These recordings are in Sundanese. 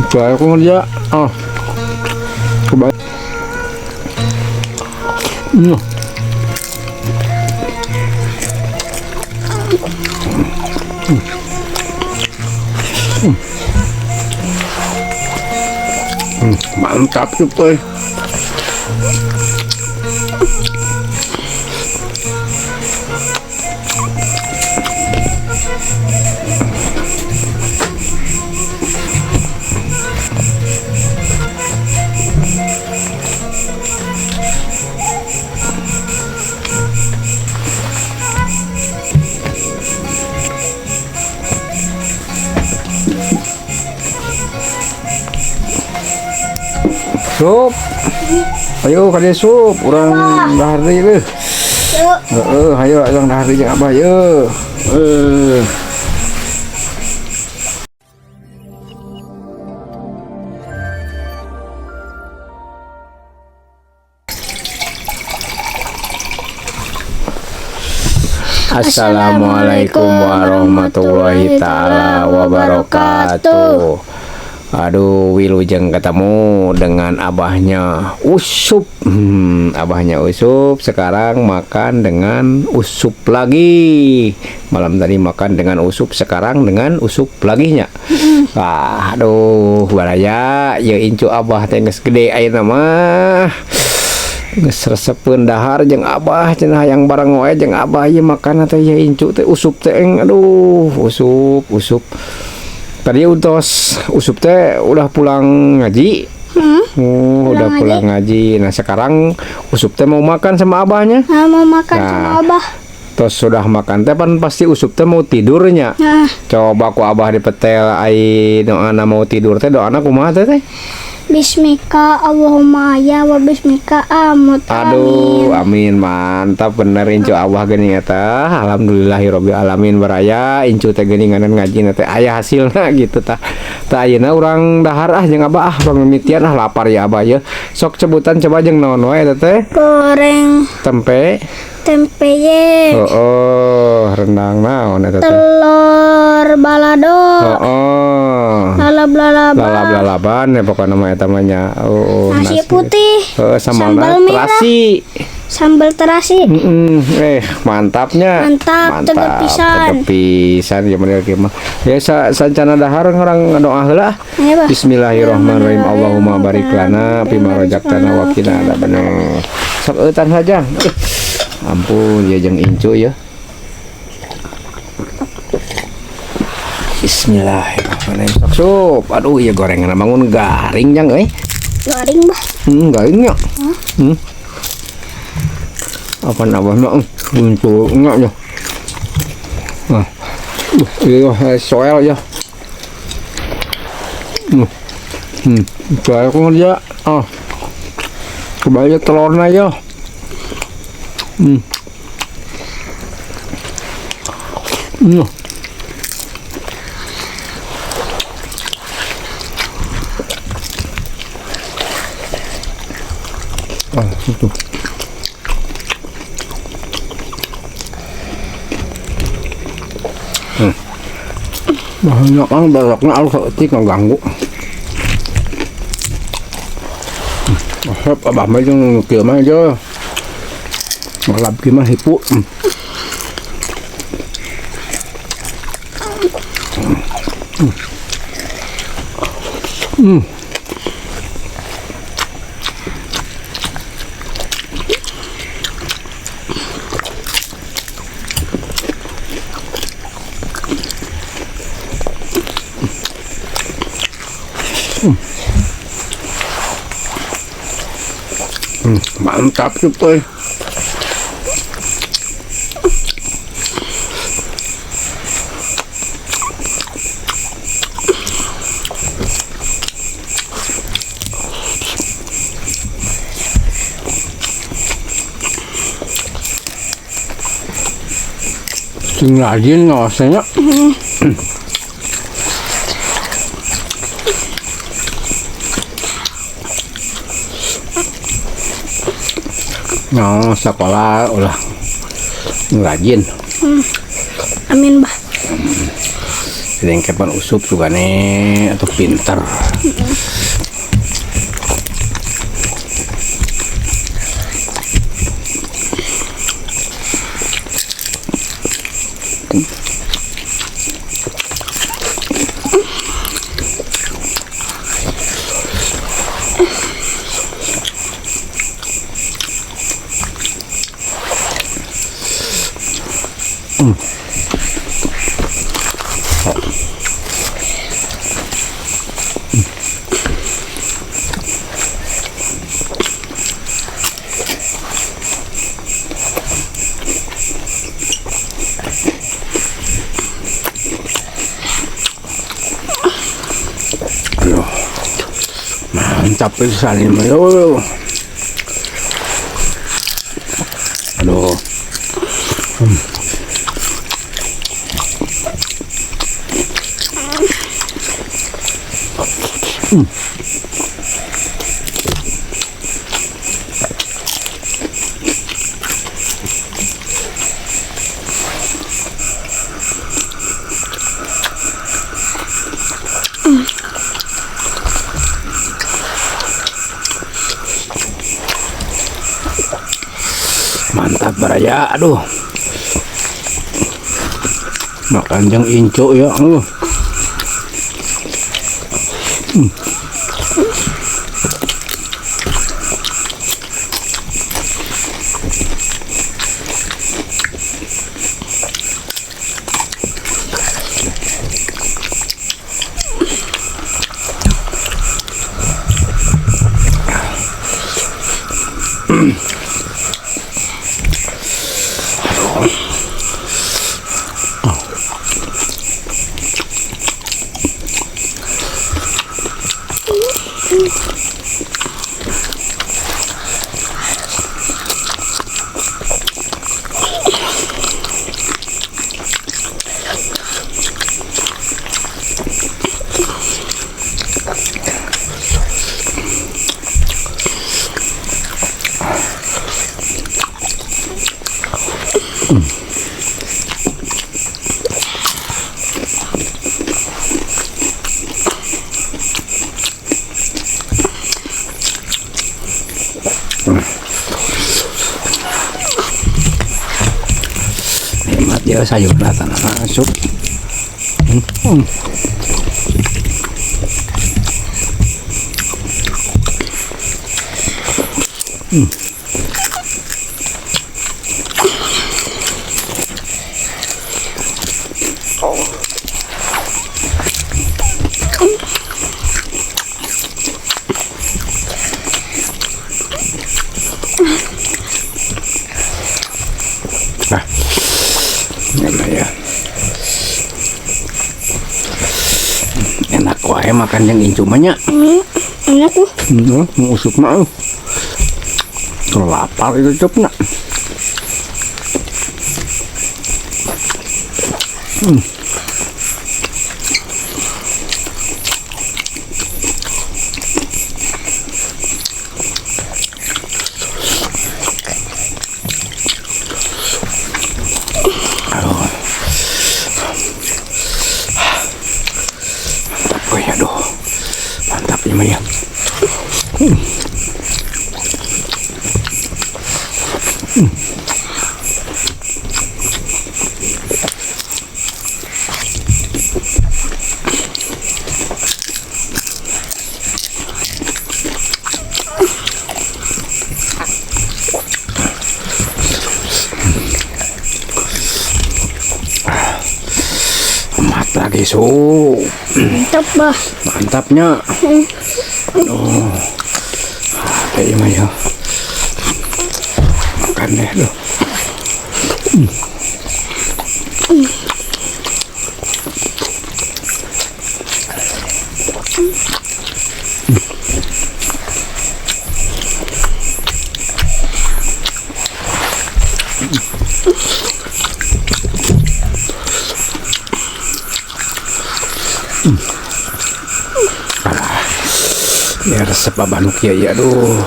Kayak aku ngerja. Ah. Coba. Hmm. Hmm. Mantap tuh, Boy. Sup. Ayo kade sup, urang dahar deui leuh. Heeh, ayo urang dahar deui jeung Abah ye. Heuh. Assalamualaikum warahmatullahi taala wabarakatuh. Aduh, wilujeng ketemu dengan abahnya Usup. Abahnya Usup sekarang makan dengan Usup lagi. Malam tadi makan dengan Usup, sekarang dengan Usup lagi nya. Wah, aduh, baraya ya incu abah teh geus gede ayeuna mah. Geus resepeun dahar jeung abah cenah hayang bareng wae jeung abah ieu makan teh ya incu teh Usup teh aduh, Usup, Usup. Tadi utos Usup teh udah pulang ngaji. Oh, udah pulang ngaji. Nah, sekarang Usup teh mau makan sama abahnya. Nah, mau makan nah, sama abah. Terus sudah makan teh pan pasti Usup teh mau tidurnya. Nah. Coba ku abah dipetel ai doana mau tidur teh doana kumaha teh teh? Bismika Allahumma ya wa bismika amut. Aduh, amin, mantap bener incu abah geuning eta. Alhamdulillahirabbil alamin baraya incu teh geuninganan ngaji teh aya hasilna gitu tah. Tah ayeuna urang dahar ah jeung abah ah pamimitian ah lapar ya abah ye. Sok sebutan coba jeung naon wae eta teh? Goreng tempe. Tempe ye. Oh, rendang naon eta teh? Telur balado. Oh. Lalab-lalaban. Lalab-lalaban ya pokoknya mah eta mah nya. Oh, nasi putih. Sambal terasi. Sambal terasi. Mantapnya. Mantap, tegep pisan. Tegep pisan ya model kieu mah. Ya sancana dahar urang ngadoa heula. Bismillahirrahmanirrahim. Allahumma barik lana fima razaqtana wa qina adzabannar. Sok eutan saja. Ampun ya jeung incu ya. Bismillahirrahmanirrahim. Sok sup. Aduh ya gorengan bangun garing jang euy. Garing bah. Garing nya. Apa abah mah incu nya ya. Nah. Iya soel ya. Kayak aku ngerja. Ah. Kebayang telurna ya. Ah, itu. Banyak kan baroknya alus seetik ngeganggu. Resep abah mah jeung kieu mah aja. Ngalap kieu mah hipu. Mantap tuh, Boy. Sing rajin ngawasnya. No, sekolah ulah rajin. Amin, bah. Didengkepan Usup juga nih atau pinter. Aduh, mantap pisan ini mah. Aduh. Mantap baraya, aduh. Makan yang incu ya, aduh. Nikmat ya sayur tanah masuk. Nah, enak ya. Enak wae makan yang incu mah nya. Enak uh. Usuk mah. Lapar itu cupna. Aduh. Mantap gue, aduh. Mantap ini mah ya. Mat lagi su. Mantap bah. Mantapnya. Aduh. Kayak gimana ya? Makan deh tuh. Ya resep abah nu kieu ya, aduh.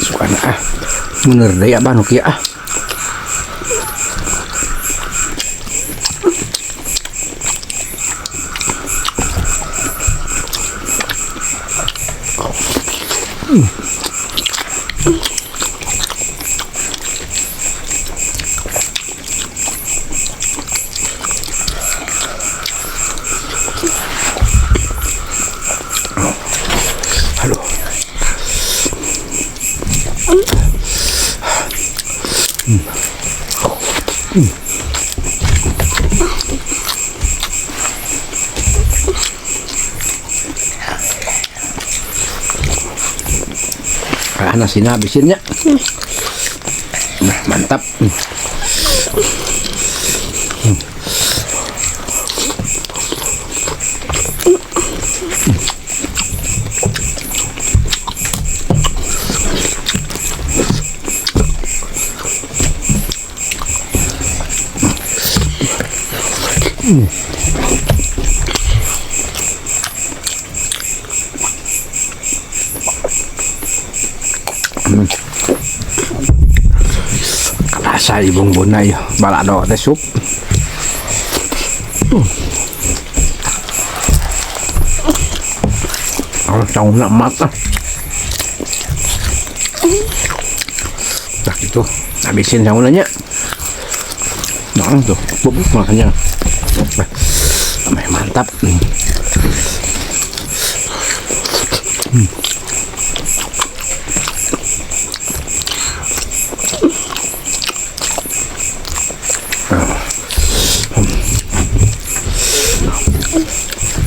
Sukana ah. Bener deui abah nu kieu ah. Aduh. Ah, nasinya habisin ya. Nah, mantap. Rasa bumbuna ya, balado teh sup. Oh, saungna emat ah. Nah gitu, habisin saungna nya. Nah tuh, bubuk makannya. Nah, mantap.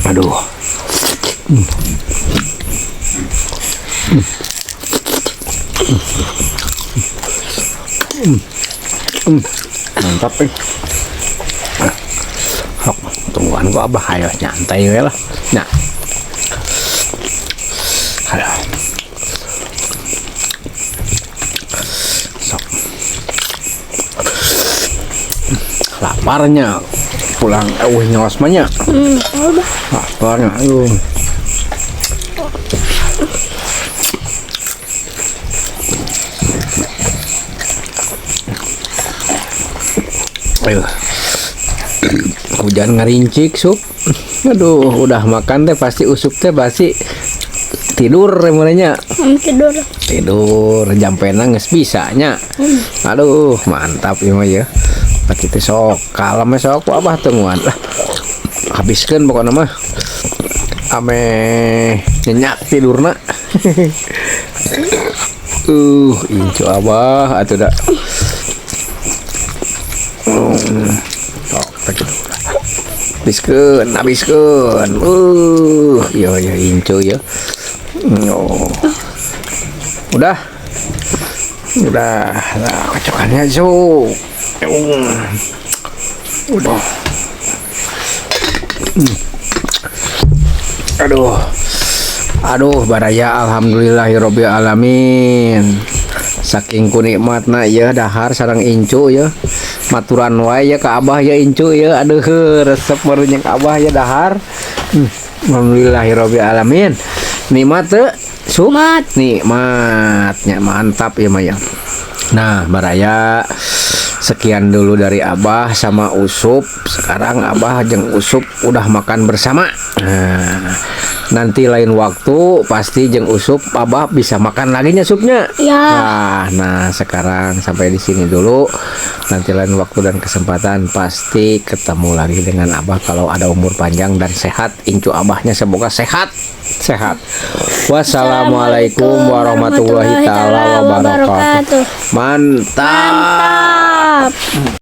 Aduh. Mantap eh. Hok, tungguan gua abah ayo nyantai we lah. Nah. Aduh. Sok. Laparnya pulang eueuh nyos mah nya. Udah. Laparnya aduh. Ayo. Hujan ngarincik sup. Aduh, udah makan teh pasti Usup teh pasti tidur mulainya. Tidur. Tidur jampena geus bisa nya. Aduh, mantap ieu mah ya. Pati teh sok kalem we sok abah tungguan lah. Habiskeun pokona mah. Ameh nyenyak tidurna. Incu abah atuh da. Sok teh kitu. Habiskeun, habiskeun. Yo yo incu ya. Oh. Udah. Udah, nah, kocokannya so. Udah. Aduh. Aduh, baraya alhamdulillahirabbil alamin. Saking ku nikmatna ya dahar sareng incu ya. Maturan wae ya ka abah ya incu ya. Aduh, resep meureun ka abah ya dahar. Alhamdulillahirabbil alamin. Nikmat teu? Sup? Nikmat. Nikmatnya mantap ya Maya. Nah, baraya sekian dulu dari Abah sama Usup. Sekarang Abah jeung Usup udah makan bersama. Nah, nanti lain waktu pasti jeung Usup Abah bisa makan lagi nya supnya. Ya. Nah, sekarang sampai di sini dulu. Nanti lain waktu dan kesempatan pasti ketemu lagi dengan Abah kalau ada umur panjang dan sehat. Incu Abahnya semoga sehat. Sehat. Wassalamualaikum warahmatullahi taala wabarakatuh. Mantap. Mantap.